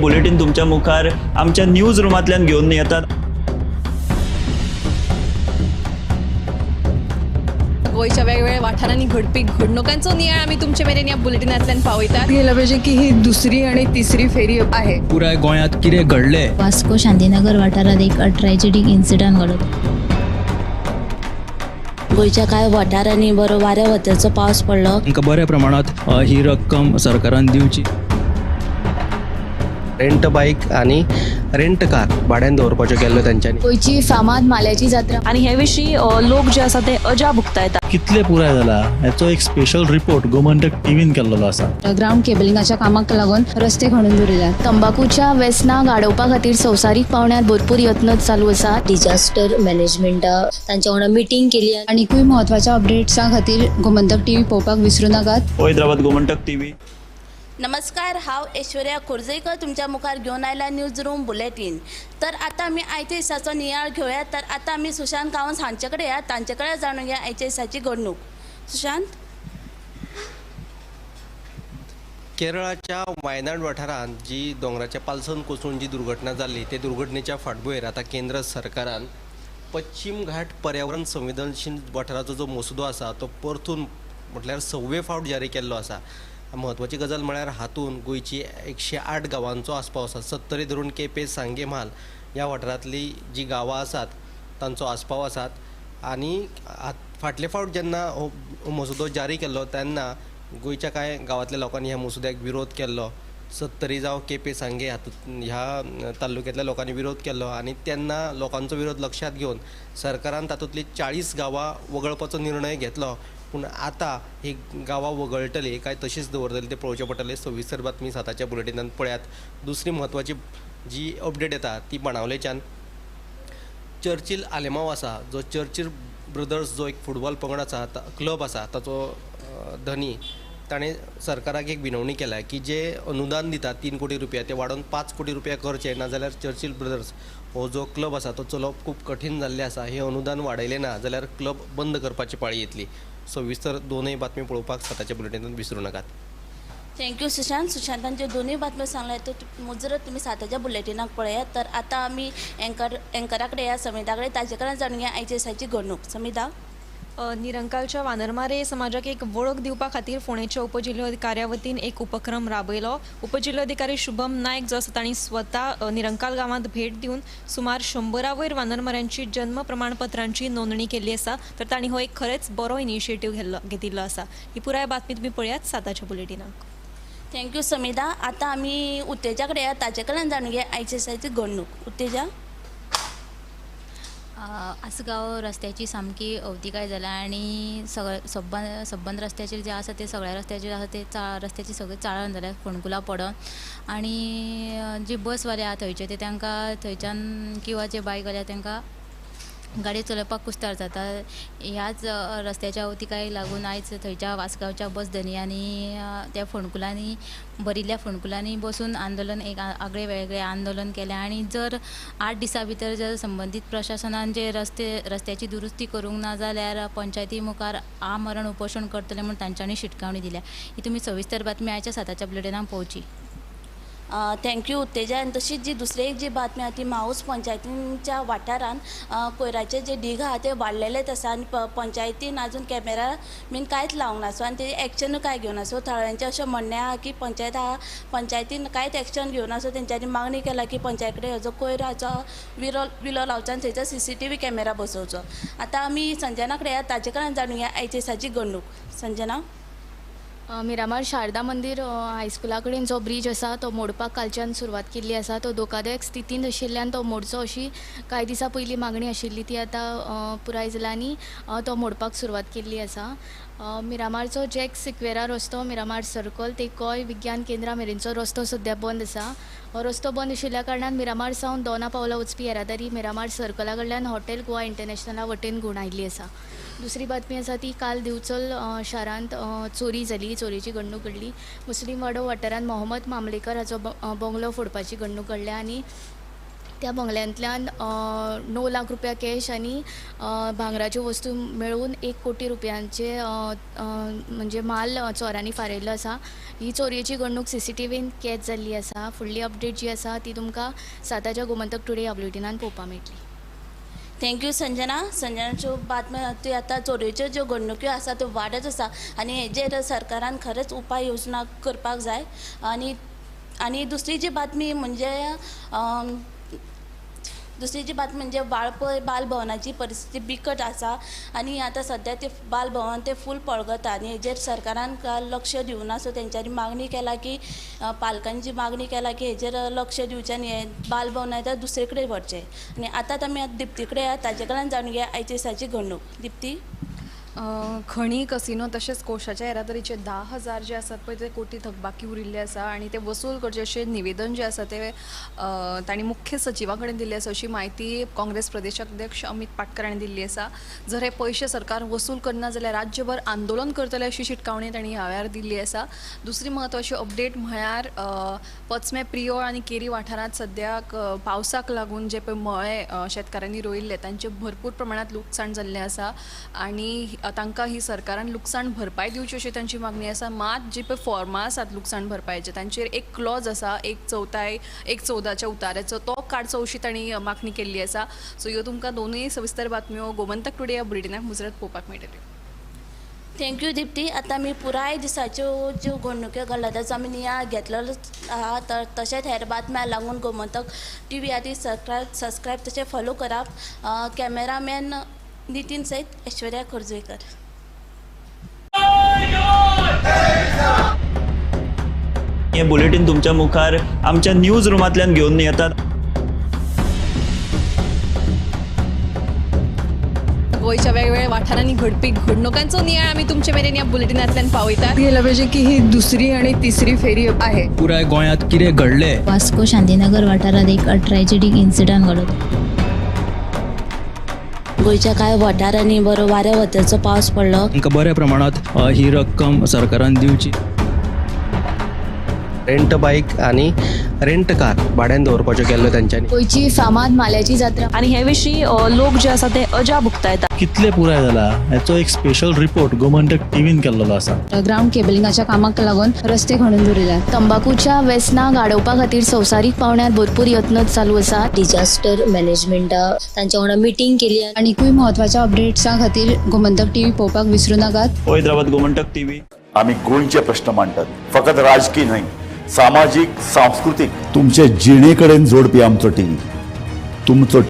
हें बुलेटीन तुमच्या मुखार आमच्या न्यूज रुमांतल्यान घेवन येतात. गोंयच्या वेगवेगळ्या वाठारांनी घडपी घडणुकांचो नियाळ आमी तुमचे मेरेन ह्या बुलेटिनांतल्यान पावयतात. गेलं पाहिजे की ही दुसरी आणि तिसरी फेरी आहे. पुराय गोंयांत कितें घडलें. वास्को शांतीनगर वाठारात एक ट्रॅजेडीक इन्सिडंट घडलो. गोंयच्या कांय वाठारांनी बरो वाऱ्या वताचो पावस पडलो. तांकां बऱ्या प्रमाणांत ही रक्कम सरकारान दिवची. रेंट बायक आनी रेंट कार भाड्यान दवरपाच्यो केल्ल्यो तेंच्यांनी. गोंयची फामाद माल्याची जात्रा. आनी हे विशीं लोक जे आसा ते अजाप उक्तायतात. कितले पुराय जाला हेचो एक स्पेशल रिपोर्ट गोमंतक टीव्हीन केल्लो आसा. ग्राउंड केबलिंगाच्या कामाक लागून रस्ते खणून दवरिल्यात. तंबाकूच्या वेसनाक आडोवपा खातीर संवसारीक पावंड्यार भरपूर यत्न चालू आसात. डिजास्टर मॅनेजमेंटा तांच्या वांगडा मिटींग केली. आनीकूय म्हत्वाच्या अपडेट्सां खातीर गोमंतक टीव्ही पळोवपाक विसरू नाकात. हैदराबाद गोमंतक टीव्ही. नमस्कार, हांव ऐश्वर्या खोर्जेकर तुमच्या मुखार घेवन आयला न्यूज रूम बुलेटीन. तर आतां आमी आयच्या दिसाचो नियाळ घेवया. तर आतां आमी सुशांत गांवस हांचे कडेन या, तांचे कडेन जाणून घेया आयच्या दिसाची घडणूक. सुशांत. केरळाच्या वायनाड वाठारांत जी दोंगराच्या पालसन कोसळून जी दुर्घटना जाल्ली ते दुर्घटनेच्या फाटभुंयेर आतां केंद्र सरकारान पश्चीम घाट पर्यावरण संवेदनशील वाठाराचो जो मसुदो आसा तो परतून म्हटल्यार 6वे फावट जारी केल्लो आसा. म्हत्वाची गजाल म्हळ्यार हातूंत गोंयची 108 गांवांचो आस्पाव आसा. सत्तरी धरून केपें सांगें म्हाल ह्या वाठारांतली जी गांवां आसात तांचो आस्पाव आसात. आनी फाटले फावट जेन्ना हो मसुदो जारी केल्लो तेन्ना गोंयच्या कांय गांवांतल्या लोकांनी ह्या मसुद्याक विरोध केल्लो. सत्तरी जावं केपें सांगें हातूंत ह्या तालुक्यांतल्या लोकांनी विरोध केल्लो आनी तेन्ना लोकांचो विरोध लक्षांत घेवन सरकारान तातूंतली 40 गांवां वगळपाचो निर्णय घेतलो. पूण आतां ही गांवां वगळटली काय तशीच दवरतली तें पळोवचें पडटलें. सविस्तर बातमी 7च्या बुलेटिनान पळयात. दुसरी म्हत्वाची जी अपडेट येता ती बाणावलेच्यान. चर्चील आलेमांव आसा, जो चर्चील ब्रदर्स जो एक फुटबॉल पंगड आसा, क्लब आसा, ताचो धनी ताणें सरकाराक एक विनवणी केल्या की जे अनुदान दिता 3 कोटी रुपया ते वाडोवन 5 कोटी रुपया करचे, नाजाल्यार चर्चील ब्रदर्स हो जो क्लब आसा तो चलोवप खूब कठीण जाल्लें आसा. हें अनुदान वाडयलें ना जाल्यार क्लब बंद करपाची पाळी येतली. सविस्तर दोनूय बातमी पळोवपाक 7च्या बुलेटिनांत विसरूं नाकात. Thank you Sushant. सुशांतांच्यो दोनूय बातम्यो सांगल्या तर मुजरत तुमी 7च्या बुलेटिनाक पळयात. तर आतां आमी एंकरा कडेन या, समिता कडेन, ताचे कडेन जाणून घेया आयच्या दिसाची घडणूक. समिता. निरंकालच्या वानरमारे समाजाक एक वळख दिवपा खातीर फोंडेच्या उपजिल्होधिकाऱ्या वतीन एक उपक्रम राबयलो. उपजिल्होधिकारी शुभम नायक जो आसा तांणी स्वता निरंकाल गांवांत भेट दिवन सुमार 100 वयर वानरमाऱ्यांची जन्म प्रमाणपत्रांची नोंदणी केल्ली आसा. तर तांणी हो एक खरेंच बरो इनिशिएटीव घेतिल्लो आसा. ही पुराय बातमी तुमी पळयात 7च्या बुलेटिनाक. Thank you Samita. आतां आमी उत्तेजा कडेन या, ताचे कडेन जाणून घेया आयच्या दिसाची घडणूक. उत्तेजा. आसगांव रस्त्याची सामकी अवतिकाय जाल्या आनी सगळे सबंद रस्त्याचेर जे आसा ते सगळ्या रस्त्याचेर आसा ते रस्त्याची सगळी चाळण जाल्या, फोंडकुलां पडोन. आनी जे बसवाले आहा थंयचे ते तांकां थंयच्यान किंवा जे बायकवाले आहा तांकां गाडी चलोवपाक कुस्तार जाता. ह्याच रस्त्याच्या अवतिकायेक लागून आयज थंयच्या वासगांवच्या बस धनयांनी त्या फोंडकुलांनी भरिल्ल्या फोंडकुलांनी बसून आंदोलन एक आगळे वेगळे आंदोलन केलें. आनी जर 8 दिसां भितर जर संबंदीत प्रशासनान जे रस्त्याची दुरुस्ती करूंक ना जाल्यार पंचायती मुखार आमरण उपोशण करतले म्हूण तांच्यांनी शिटकावणी दिल्या. ही तुमी सविस्तर बातमी आयच्या 7च्या बुलेटिनाक पळोवची. Thank you Utteja. आनी तशीच जी दुसरी एक जी बातमी आहा ती माऊस पंचायतीच्या वाठारान कोयराचे जे ढीग आहा ते वाडलेलेच आसा आनी पंचायतीन आजून कॅमेरा बीन कांयच लावंक ना. सो आनी तेजें एक्शनूय कांय घेवना. सो थळाव्यांचें अशें म्हणणें आहा की पंचायत आहा पंचायतीन कांयच एक्शन घेवना. सो तेंच्यांनी मागणी केला की पंचायत कडेन हेजो कोयराचो विलो लावचो आनी थंयचो CCTV camera बसोवचो. आतां आमी संजना कडेन या, ताचे कडेन जाणून घेया आयच्या दिसाची घडणूक. संजना. मिरामार शारदा मंदीर हायस्कुला कडेन जो ब्रीज आसा तो मोडपाक कालच्यान सुरवात केल्ली आसा. तो धोकादायक स्थितींत आशिल्ल्यान तो मोडचो अशी कांय दिसां पयलीं मागणी आशिल्ली, ती आतां पुराय जाल्या आनी तो मोडपाक सुरवात केल्ली आसा. मिरामारचो जॅक सिक्वेरा रस्तो, मिरामार सर्कल ते गोंय विज्ञान केंद्रा मेरेनचो रस्तो सद्या बंद आसा. हो रस्तो बंद आशिल्ल्या कारणान मिरामार सावन दोना पावला वचपी येरादारी मिरामार सर्कला कडल्यान हॉटेल गोवा इंटरनॅशनला वटेन घुंवडायल्ली आसा. दुसरी बातमी आसा ती काल दिवचल शारांत चोरी जाली, चोरयेची घडणूक घडली. मुस्लीम वाडो वाठारांत मोहम्मद मामलेकर हाचो बंगलो फोडपाची घडणूक घडल्या आनी त्या बंगल्यांतल्यान 9 लाख रुपया कॅश आनी भांगराच्यो वस्तू मेळून 1 कोटी रुपयांचे म्हणजे माल चोरांनी फारयल्लो आसा. ही चोरयेची घडणूक CCTVन कॅच जाल्ली आसा. फुडली अपडेट जी आसा ती तुमकां 7च्या गोमंतक टुडे ह्या बुलेटिनान पळोवपाक मेळटली. Thank you Sanjana. संजनाच्यो बातम्यो त्यो आतां चोरयेच्यो ज्यो घडणुक्यो आसा त्यो वाडत आसा आनी हेजेर सरकारान खरेंच उपाय योजना करपाक जाय. आनी आनी दुसरी जी बातमी म्हणजे वाळपय बाल भवनाची परिस्थिती बिकट आसा आनी आतां सद्या ते बाल भवन ते फूल पळगता आनी हेजेर सरकारान लक्ष दिवना. सो तेंच्यांनी मागणी केला की पालकांची मागणी केला की हेजेर लक्ष दिवचें आनी हे बाल भवन आतां दुसरे कडेन व्हरचें. आनी आतां आमी दिप्ती कडेन या, ताजे कडल्यान जाणून घेया आयच्या दिसाची घडणूक. दिप्ती, खणी कसिनो तशेंच कोशाच्या येरादारीचे 10,000 जे आसात पळय ते कोटी थकबाकी उरिल्ले आसा आनी ते वसूल करचे अशें निवेदन जें आसा तें तांणी मुख्य सचिवा कडेन दिल्लें आसा अशी म्हायती काँग्रेस प्रदेशाध्यक्ष अमित पाटकर हांणी दिल्ली आसा. जर हे पयशे सरकार वसूल करना जाल्यार राज्यभर आंदोलन करतले अशी शिटकावणी तांणी ह्या वेळार दिल्ली आसा. दुसरी म्हत्वाची अपडेट म्हळ्यार पचमे प्रियोळ आनी केरी वाठारांत सद्याक पावसाक लागून जे पळय मळे शेतकारांनी रोयिल्ले तांचें भरपूर प्रमाणांत लुकसाण जाल्लें आसा आनी तांकां ही सरकारान लुकसाण भरपाय दिवची अशी तांची मागणी आसा. मात जी पळय फॉर्मां आसात लुकसाण भरपायचे तांचेर एक क्लॉज आसा 1/14 उतार्याचो तो काडचो अशी तांणी मागणी केल्ली आसा. सो ह्यो तुमकां दोनूय सविस्तर बातम्यो गोमंतक टुडे ह्या बुलेटिनाक मुजरत पळोवपाक मेळटल्यो. Thank you Dipti. आतां आमी पुराय दिसाच्यो ज्यो घडणुक्यो घडल्या ताचो आमी नियाळ घेतलेलो आहा. तर तशेंच हेर बातम्या लागून गोमंतक टीव्ही आदी सबस्क्रायब तशें फॉलो कराप. कॅमेरामॅन नितीन सयत ऐश्वर्या खोर्जुवेकर. हे बुलेटीन तुमच्या मुखार आमच्या न्यूज रुमांतल्यान घेवन येतात. गोंयच्या वेगवेगळ्या वाठारांनी घडपी घडणुकांचो नियाळ आमी तुमचे मेरेन ह्या बुलेटिनांतल्यान पावयतात. गेलं पाहिजे की ही दुसरी आणि तिसरी फेरी आहे. पुराय गोंयांत कितें घडलें, वास्को शांतीनगर वाठारांत एक ट्रेजेडीक इन्सिडंट घडलो. गोंयच्या कांय वाठारांनी बरो वाऱ्या वताचो पावस पडलो. तांकां बऱ्या प्रमाणांत ही रक्कम सरकारान दिवची. रेंट बायक आनी रेंट कार भाड्यान दवरपाच्यो केल्ल्यो तेंच्यांनी. गोंयची फामाद माल्याची जात्रा आनी हे विशीं लोक जे आसा ते अजाप उक्तायतात. कितले पुराय जाला हेचो एक स्पेशल रिपोर्ट गोमंतक टीव्हीन केल्लो आसा. ग्रावंड केबलिंगाच्या कामाक लागून रस्ते खणून दवरिल्यात. तंबाखूच्या वेसनाक आडोवपा खातीर संवसारीक पावंड्यार भरपूर यत्न चालू आसात. डिजास्टर मॅनेजमेंटा तांच्या वांगडा मिटींग केली. आनीकूय म्हत्वाच्या अपडेट्सां खातीर गोमंतक टीव्ही पळोवपाक विसरू नाकात. पळयत रावात गोमंतक टीव्ही. आमी गोंयचे प्रश्न मांडटात, फकत राजकीय न्हय, सामाजीक, सांस्कृतीक, तुमचे जिणे कडेन जोडपी आमचो टीव्ही, तुमचो.